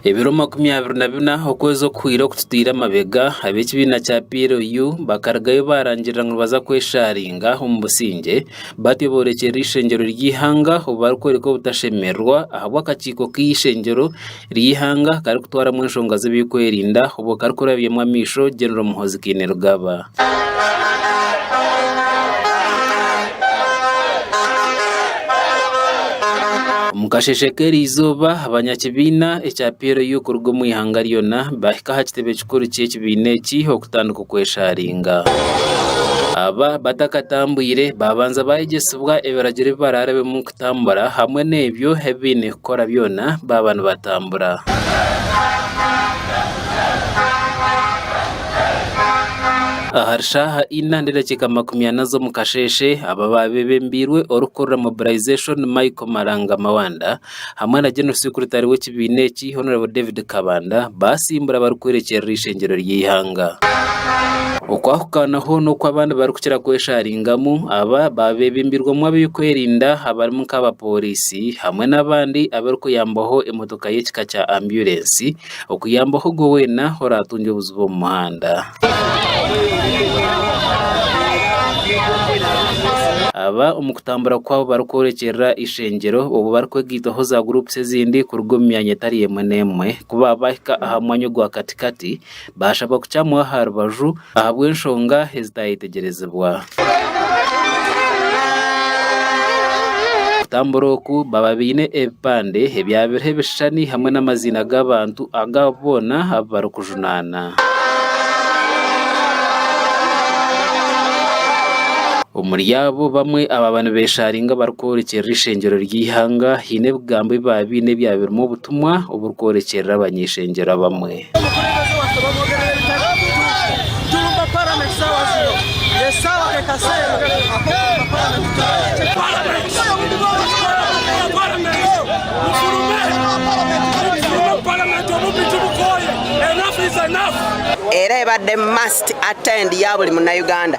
Ebiro 24 okwezi okuhweire okututaire amabega, ab'ekibiina kya PLU bakarugayo baarangirira ngu nibaza kwesharinga omu busingye batyo boorekyerera eishengyero ry'eihanga obu barikworeka obutashemererwa ahabw'akakiiko k'eishengyero ry'eihanga karikutwaramu enshonga z'ebyokwerinda obwo karikurabyamu amaisho General Muhoozi Kainerugaba. Omu kasheeshe k'eriizooba, abanyakibiina ekya PLU kuruga omu ihanga ryona baahika aha kitebe kikuru ky'ekibiina eki okutandika okwesharinga. Aba batakatambwire baabanza baayegyesibwa ebiragiro ebi baraarabemu kutambura hamwe n'ebyo ebi baine kukora byona baaba nibatambura. Ahari shaaha ina n'edakiika 40 z'omu kasheeshe, aba baabebembeirwe orikukurira Mobilisation Michael Maranga Mawanda hamwe na General Secretary w'ekibiina eki Hon. David Kabanda baasimbura barikworekyerera eishengyero ry'eihanga. Okwahukanaho n'oku abandi barikukira kwesharingamu, aba baabebembirwemu ab'ebyokwerinda abarimu nk'abapooriisi hamwe n'abandi abarikuyambaho emotoka y'ekika kya ambyurensi Okuyambaho ogwo weena oraatungye obuzibu omu muhanda. Aba omu kutambura kwabo barikworekyerera eishengyero obwo barikwegaitwaho za gurupusi ezindi kuruga omu myanya etari emwe n'emwe. Ku baaba bahika aha mwanya ogwa katikati, baashabwa kucamwa aha rubaju ahabw'enshonga ezitayetegyerezibwa. Okutambura oku baba baine ebipande ebyabiriho ebishushani hamwe n'amaziina g'abantu agabo boona abu barikujunaana. Omuri abo bamwe ababa nibesharinga barikworekyerera eishengyero ry'eihanga haine ebigambo ebi baba baine ebyaba birimu obutumwa oburikworekyerera abany'eishengyero abamwe. Era ebadde must attend ya buli munnayuganda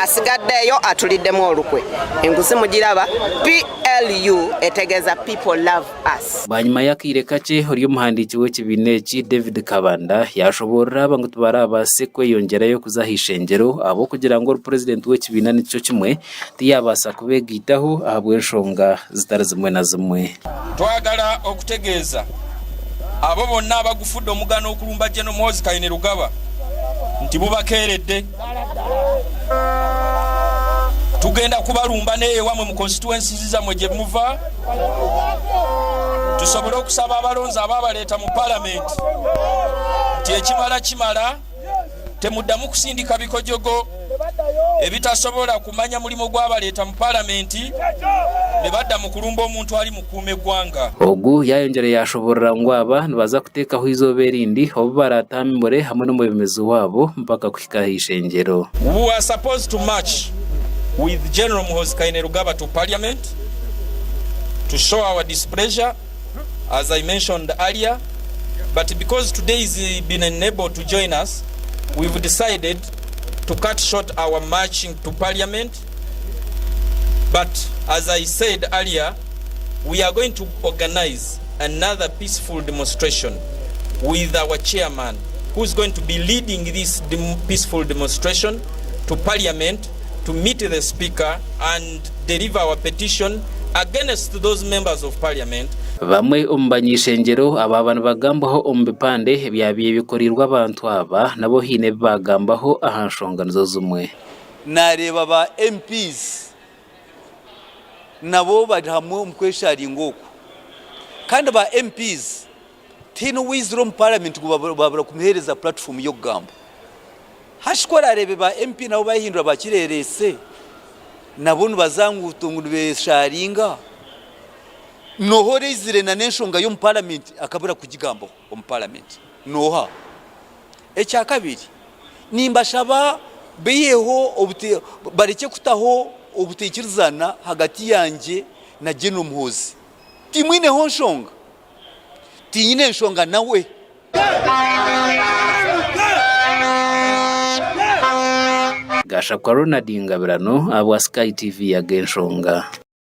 asigaddeeyo atuliddemu olukwe. Enguzi mugiraba, PLU etegeeza people love us. Bwanyima y'akaire kakye, ori omuhandiiki w'ekibiina eki, David Kabanda, yaashoboorora aba ngu tibarabaase kweyongyerayo kuza aha ishengyero ahabw'okugira ngu ori purezidenti w'ekibiina nikyo kimwe tiyaabaasa kubeegaitaho ahabw'enshonga zitari zimwe na zimwe. Twagala okutegeeza abo bonna abagufudde omugano okulumba General Muhoozi Kainerugaba nti bubakeeredde. Tugenda kubalumba n'eyo ewamwe mu constituencies zammwe gye muva tusobole okusaba abalonzi abaabaleeta mu palamenti nti ekimala kimala temuddamu kusindika bikojogo ebitasobola kumanya mulimu gwabaleeta mu palamenti ne badda mu kulumba omuntu ali mu kukuuma eggwanga. Ogu yaayongyera yaashoboorora ngu aba nibaza kuteekaho eizooba erindi obu baraatambure hamwe n'omwebembezi waabo mpaka kuhika aha ishengyero. We were supposed to march with General Muhoozi Kainerugaba to parliament to show our displeasure as I mentioned earlier but because today he's been unable to join us we've decided to cut short our marching to parliament but as I said earlier we are going to organize another peaceful demonstration with our chairman who is going to be leading this peaceful demonstration to parliament to meet the speaker and deliver our petition against those members of parliament. Bamwe omu bany'eishengyero abaaba nibagambwaho omu bipande ebyabaire bikoreirwe abantu aba nabo haine ebi baagambaho aha nshonga nizo zimwe. Naareeba ba MPs nabo bari hamwe omu kwesharinga oku kandi ba MPs tihaine owaizire omu paramenti ngu babura kumuheereza puratifomu y'okugamba. Hashi ku oraareebe ba MP nabo baahindura bakireereese, nabo nibaza ngu nibesharinga, nooha oraizire n'enshonga y'omu paramenti akabura kugigambaho omu paramenti? Nooha? Ekyakabiri, nimbashaba baiheho barekye kutaho obutaikirizana hagati yangye na General Muhoozi. Timwineho nshonga, tinyine nshonga nawe. Gashakwa Ronald Ngabirano ahabwa Sky TV Ag'enshonga.